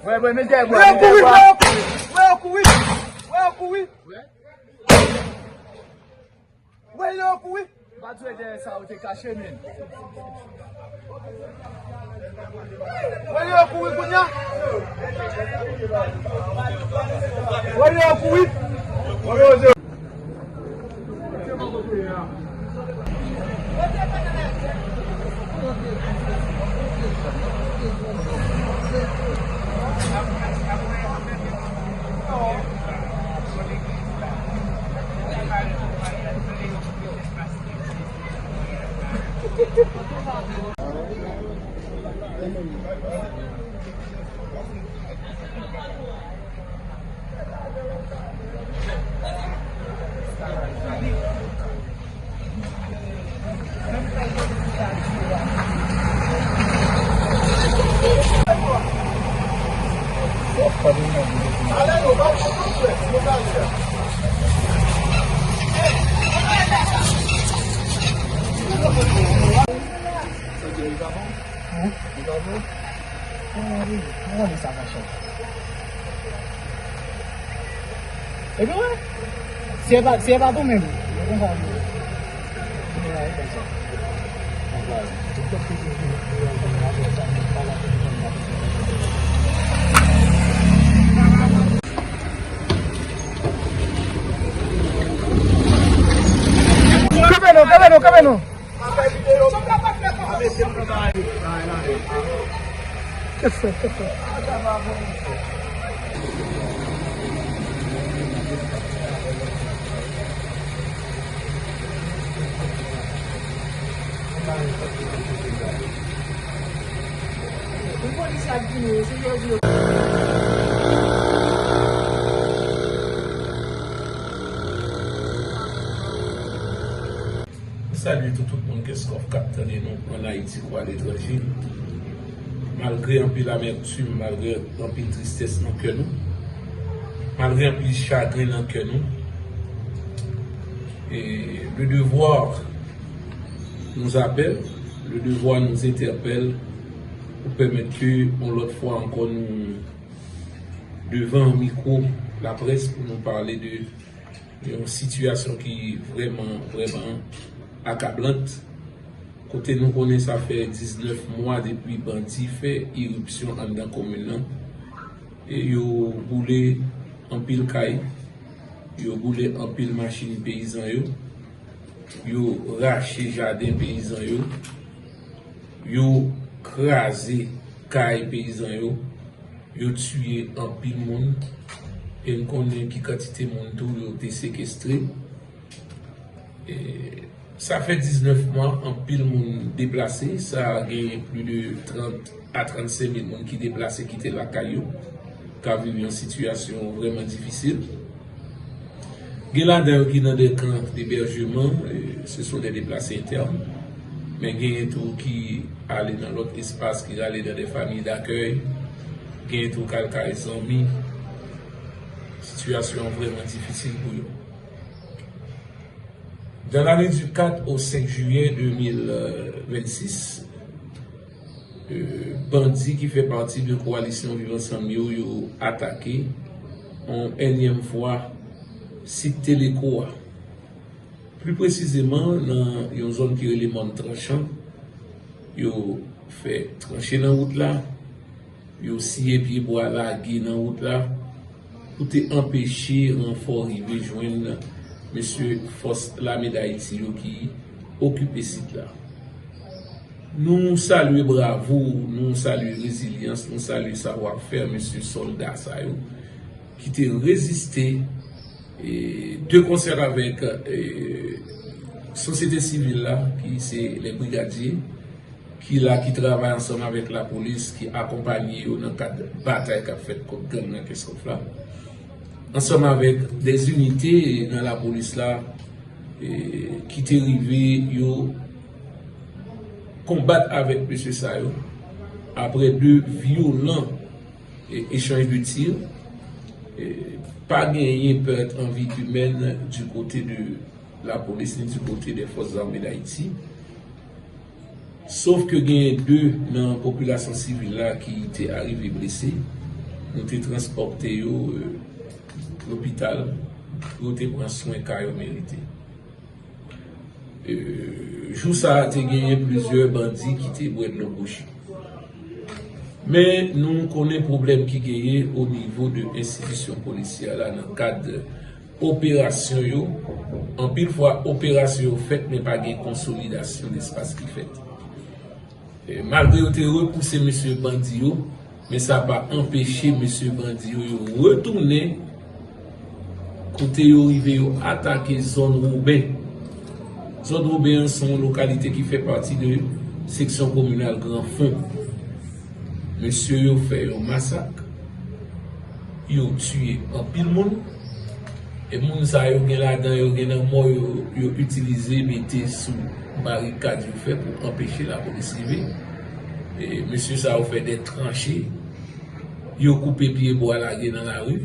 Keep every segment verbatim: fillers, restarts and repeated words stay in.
Wè, wè, men dèyè bwa, men dèyè bwa. Wè yo kouri, wè yo kouri, wè yo kouri. Wè yo kouri. Pa t wè dèyè sa yo te kache, men. Wè yo kouri kounye a. Wè yo kouri. Mwen gade sa, machè. Epi wè, si e pa, si e pa tou menm, yo konn sa yo. Kanpe non, kanpe non, kanpe non. Salye tou, tout moun kèskòf k ap tande nou ann Ayiti kou aletranje. Malgre anpil amètim, malgre anpil tristès nan kè nou, malgre anpil chagren nan kè nou, e, le devoir nous appelle, le devoir nous interpelle pou pèmèt ke yon lòt fwa ankò nou devan mikwo laprès pou nou pale de yon sitiyasyon ki vrèman, vrèman akablant, kote nou konnen sa fè diznèf mwa depi bandi fè iripsyon anndan komin nan. E yo boule anpil kay, yo boule anpil machin peyizan yo, yo rache jaden peyizan yo, yo kraze kay peyizan yo, yo tiye anpil moun, e n konnen ki kantite moun tou yo te sekestre. E, sa fè diznèf mwa, anpil moun deplase, sa genyen plis de trant a trannsenk mil moun ki deplase kite lakay yo, k ap viv yon sitiyasyon vrèman difisil. Gen ladan yo ki nan de kan debèjman, e, ce sont des déplacés internes, men genyen tou ki ale nan lòt espas, ki rale nan de fanmi dakèy, genyen tou k al kay zanmi. Sitiyasyon an vrèman difisil pou yo. Dans la nuit du quatre au cinq juillet deux mille vingt-six, euh, bandi ki fè pati de kowalisyon Viv Ansanm yo, yo atake yon ènyèm fwa sit Teleko a. Pli presizeman, nan yon zòn ki rele Mòn Tranchan, yo fè tranche nan wout la, yo siye pyebwa lage nan wout la pou te anpeche ranfò rive jwenn mesye fòs lame Dayiti yo ki okipe sit la. Nou salye bravo, nou salye rezilyans, nou salye savwafè mesye sòlda sa yo ki te reziste, e, de konsè avèk, e, sosyete sivil la, ki se lè brigadye, ki la, ki travay ansanm avèk lapolis, ki akonpanye yo nan kad batay k ap fèt kont gang nan Kenskòf la, ansanm avèk de zinite nan lapolis la, e, ki te rive yo konbat avèk mesye sa yo, apre de vyolan, e, echanj de tir, e, pa genyen pèt an vi imèn di kote de lapolis ni di kote de Fòs Zame d Ayiti. Sof ke genyen de nan popilasyon sivil la ki te arive blese, nou te transpòte yo, e, lopital pou yo te pran swen ka yo merite. E, jou sa a, te genyen plizyè bandi ki te bwè dlo bouji. Men, nou konnen pwoblèm ki genyen o nivo de enstitisyon polisyè la nan kad operasyon yo. Anpil fwa, operasyon yo fèt, men pa gen konsolidasyon lespas ki fèt. E, malgre yo te repouse mesye bandi yo, men sa pa anpeche mesye bandi yo, yo retounen kote yo rive, yo atake zòn Woben. Zòn Woben an se yon lokalite ki fè pati de seksyon kominal Gran Fon. Mesye yo fè yon masak, yo tiye anpil moun. E moun sa yo gen ladan yo, gen nan mò yo, yo itilize mete sou barikad yo fè pou anpeche lapolis rive. E mesye sa yo fè de tranche, yo koupe pye bwa lage nan lari.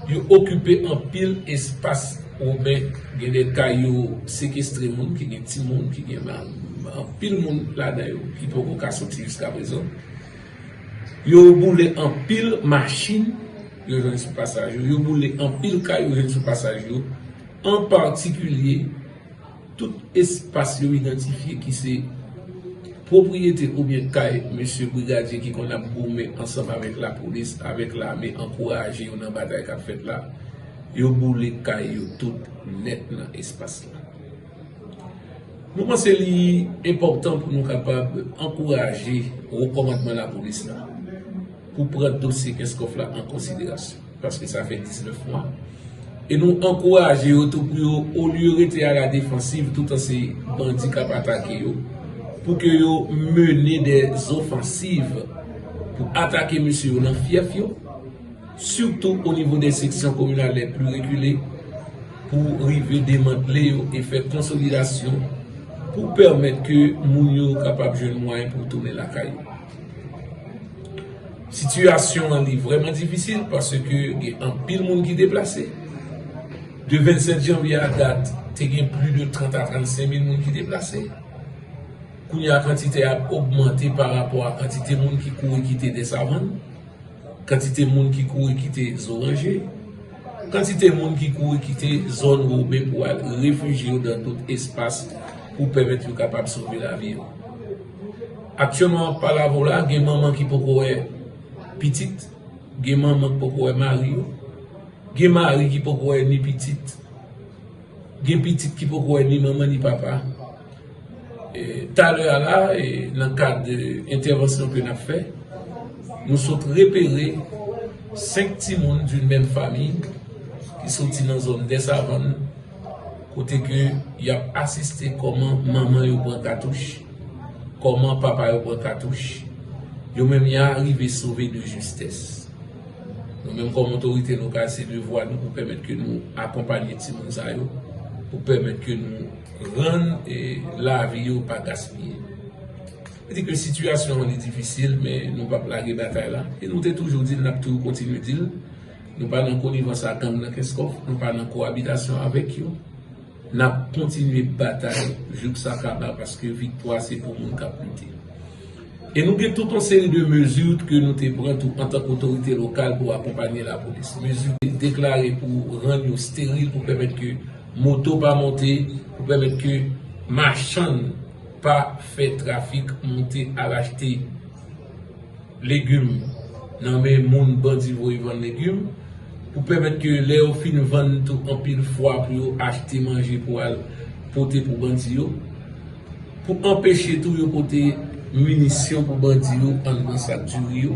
Yo okipe anpil espas Woben, gen de kay yo sekestre moun, ki gen timoun, ki gen ma-, anpil moun ladan yo, ki poko ka soti jiskaprezan. Yo boule anpil machin, yo jwenn sou pasaj yo. Yo boule anpil kay, yo jwenn sou pasaj yo. An patikilye, tout espas yo idantifye ki se pwopriyete oubyen kay mesye brigadye ki konn ap goumen ansanm avèk lapolis, avèk lame, ankouraje yo nan batay k ap fèt la. Yo boule kay yo tout nèt nan espas la. Nou panse li enpòtan pou nou kapab ankouraje wo kòmandman lapolis la pou pran dosye Kenskòf la an konsiderasyon, paske sa fè diznèf mwa. E nou ankouraje yo tou pou yo, olye rete a la defansiv, toutan se bandi k ap atake yo, pou ke yo mennen de zofansiv pou atake mesye yo nan fyèf yo, sitou o nivo de seksyon kominal lè pli rekile, pou rive demantle yo e fè konsolidasyon pou pèmèt ke moun yo kapab jwenn mwayen pou tounen lakay yo. Sitiyasyon an li vrèman difisil paske gen anpil moun ki deplase. De vennsèt janvye a dat, te gen plis de trant a trannsenk mil moun ki deplase. Kounye a, kantite a ap ogmante pa rapò a kantite moun ki kouri kite Dèsavann, kantite moun ki kouri kite Zoranje, kantite moun ki kouri kite zòn Woben pou al refijye yo dan dòt espas pou pèmèt yo kapab sove lavi yo. Aktyèlman, ap pale avè w la, gen manman ki poko wè pitit, gen manman ki poko wè mari yo, gen mari ki poko wè ni pitit, gen pitit ki poko wè ni manman ni papa. E, talè a la, e, nan kad entèvansyon ke n ap fè, nou sot repere senk timoun d'une même famille ki soti nan zòn Dèsavann, kote ke y ap asiste kòman manman yo pran katouch, kòman papa yo pran katouch, yo menm y a rive sove de justès. Nou menm kòm otorite lokal, se devwa nou pou pèmèt ke nou akonpanye timoun sa yo, pou pèmèt ke nou rann, e, lavi yo pa gaspiye. Li di ke sitiyasyon an li difisil, men nou p ap lage batay la. E nou te toujou di l, n ap toujou kontinye di l. Nou pa nan konivans ak gang nan Kenskòf, nou pa nan koabitasyon avèk yo. N ap kontinye batay jouk sa kaba, paske viktwa se pou moun k ap lite. E nou gen tout yon seri de mezi ke nou te pran tou antanke otorite lokal pou akonpanye lapolis. Mezi deklare pou rann yo steril, pou pèmèt ke moto pa monte, pou pèmèt ke machann pa fè trafik monte al achte legim nan men moun bandi voye vann legim, pou pèmèt ke lè yo fin vann tou anpil fwa pou yo achte manje pou al pote pou bandi yo, pou anpeche tou yo pote minisyon pou bandi yo anndan sak diri yo.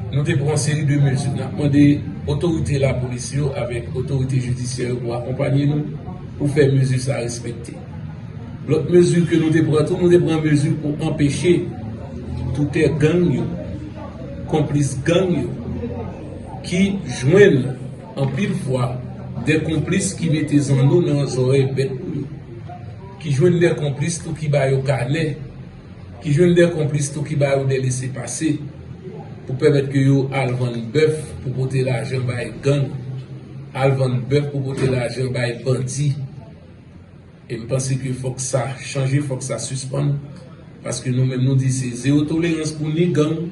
Nou te pran yon seri de mezi. N ap mande otorite lapolis yo avèk otorite jidisyè yo pou akonpanye nou pou fè mezi sa respekte. Lòt mezi ke nou te pran tou, nou te pran mezi pou anpeche toutè gang yo, konplis gang yo, ki jwenn anpil fwa de konplis ki mete zanno nan zòrèy bèt pou yo, ki jwenn de konplis tou ki ba yo kanè, ki jwenn de konplis tou ki ba yo de lesepase pou pèmèt ke yo al vann bèf pou pote lajan bay gang, al vann bèf pou pote lajan bay bandi. E m panse ke fòk sa chanje, fòk sa sispann, paske nou menm nou di se zewo tolerans pou ni gang,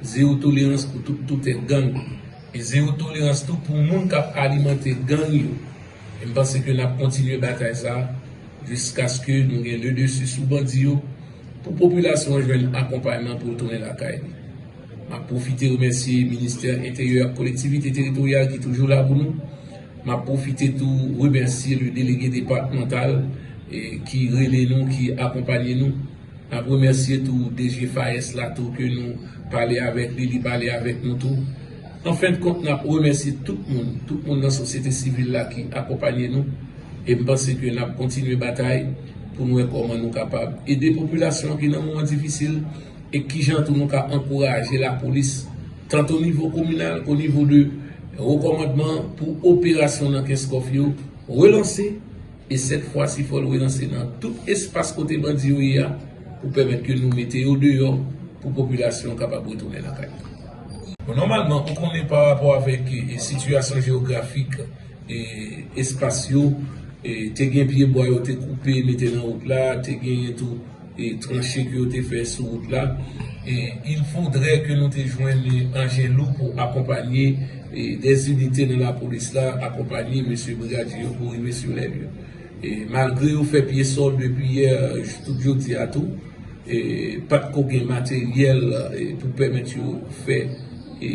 zewo tolerans pou tout, toutè gang, e zewo tolerans tou pou moun k ap alimante gang yo. E m panse ke n ap kontinye batay sa a jiskaske nou gen le dessus sou bandi yo, pou popilasyon an jwenn akonpayman pou l tounen lakay li. M ap pwofite remèsye Ministè Enteryè ak Kolektivite Teritoryal ki toujou la pou nou. M ap pwofite tou remèsye le delege depatmantal, eh, ki rele nou, ki akonpanye nou. N ap remèsye tou D G FAES la tou ke nou pale avèk li, li pale avèk nou tou. An fen de kont, n ap remèsye tout moun, tout moun nan sosyete sivil la ki akonpanye nou. E m panse ke n ap kontinye batay pou n wè kòman nou kapab ede popilasyon ki nan moman difisil e kijan tou nou ka ankouraje lapolis, tant o nivo kominal, o nivo de wo kòmandman, pou operasyon nan Kenskòf yo relanse, e sèt fwa si fò l relanse nan tout espas kote bandi yo ye a, pou pèmèt ke nou mete yo deyò, pou popilasyon kapab retounen lakay. Bon, nòmalman, ou konnen pa rapò avèk, e, sitiyasyon jewografik, e, espas yo, e, te gen pye bwa yo te koupe, mete nan wout la, te genyen tou, e, tranche ke yo te fè sou wout la. E, il faudrait ke nou te jwenn, e, anjen lou pou akonpanye, e, des unités nan lapolis la, akonpanye mesye brigadye yo pou rive sur les lieux. E, malgre yo fè pye sòl depi yè, e, tout jodi a tou, e, pa t ko gen materyèl, e, pou pèmèt yo fè, e,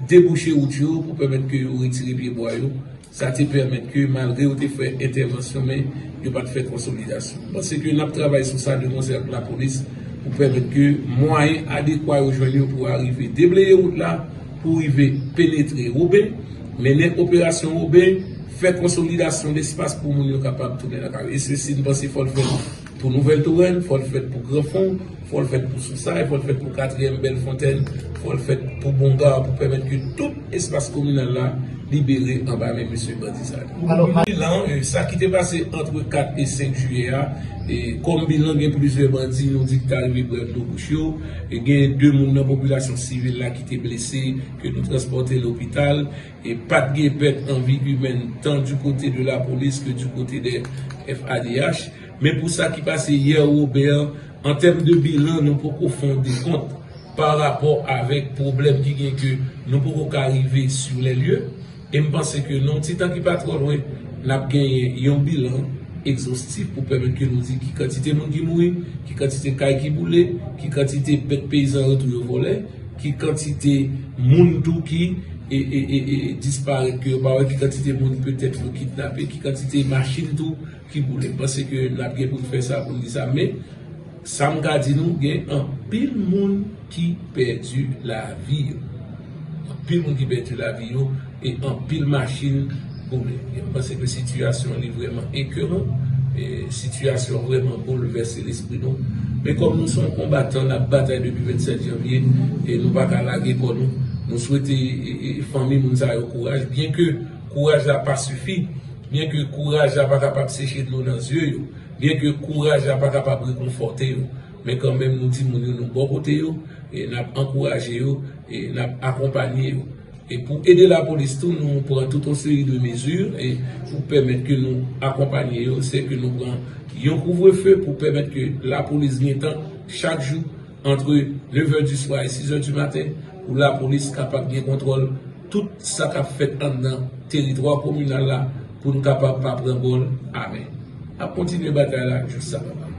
debouche wout yo, pou pèmèt ke yo retire pye bwa yo. Sa te pèmèt ke, malgre yo te fè entèvansyon, men yo pa t fè konsolidasyon. M panse ke n ap travay sou sa de konsè ak lapolis pou pèmèt ke mwayen adekwa yo jwenn yo pou arive debleye wout la, pou rive penetre Woben, mennen operasyon Woben, fè konsolidasyon lespas pou moun yo kapab tounen lakay yo. E sesi, n panse fò l fèt pou Nouvèl Torèn, fò l fèt pou Granfon, fò l fèt pou Sousay, fò l fèt pou Katriyèm Bèlfonntèn, fò l fèt pou Bonga, pou pèmèt ke tout espas kominal la libere anba men mesye bandi sa yo. Alò, kòm bilan, e, sa ki te pase antre kat e senk jiyè a, e, kòm bilan, gen plizyè bandi nou di ki ta rive brèv nan bouch yo, e gen de moun nan popilasyon sivil la ki te blese, ke nou transpòte lopital, e pa t gen pèt an vi imèn, tan du kote de lapolis ke du kote de F A D H. Men pou sa ki pase yè Woben an, an tèm de bilan, nou poko fè yon dekont pa rapò avèk pwoblèm ki gen ke nou poko ka rive sur les lieux. E m panse ke nan yon ti tan ki pa twò lwen, n ap genyen yon bilan egzostif pou pèmèt ke nou di ki kantite moun ki mouri, ki kantite kay ki boule, ki kantite bèt peyizan yo tou yo vòlè, ki kantite moun tou ki, e, e, e, e, disparèt ke yo pa wè, ki kantite moun petèt yo kidnape, ki kantite machin tou ki boule. M panse ke n ap gen pou n fè sa, pou n di sa, men sa m ka di nou, gen anpil moun ki pèdi lavi yo. Anpil moun ki pèdi lavi yo, e anpil machin boule. E m panse ke sitiyasyon an li vrèman ekeran, e sitiyasyon an vrèman boulvèse lespri nou. Men kòm nou se yon konbatan, n ap batay depi vennsèt janvye, e nou pa ka lage kò nou. Nou swete, e, e, fanmi moun sa yo kouraj, byen ke kouraj la pa sifi, byen ke kouraj la pa kapab seche dlo nan zye yo, byen ke kouraj la pa kapab rekonfòte yo, men kanmenm nou di moun yo nou bò kote yo, e n ap ankouraje yo, e n ap akonpanye yo. E pou ede lapolis tou, nou pran tout yon seri de mezi, e pou pèmèt ke nou akonpanye yo, se ke nou pran yon kouvrefe pou pèmèt ke lapolis gen tan chak jou antre nevè di swa e sizè di maten, pou lapolis kapab gen kontwòl tout sa k ap fèt anndan teritwa kominal la, pou n kapab pa pran gòl a men. N ap kontinye batay la jis sa kapab.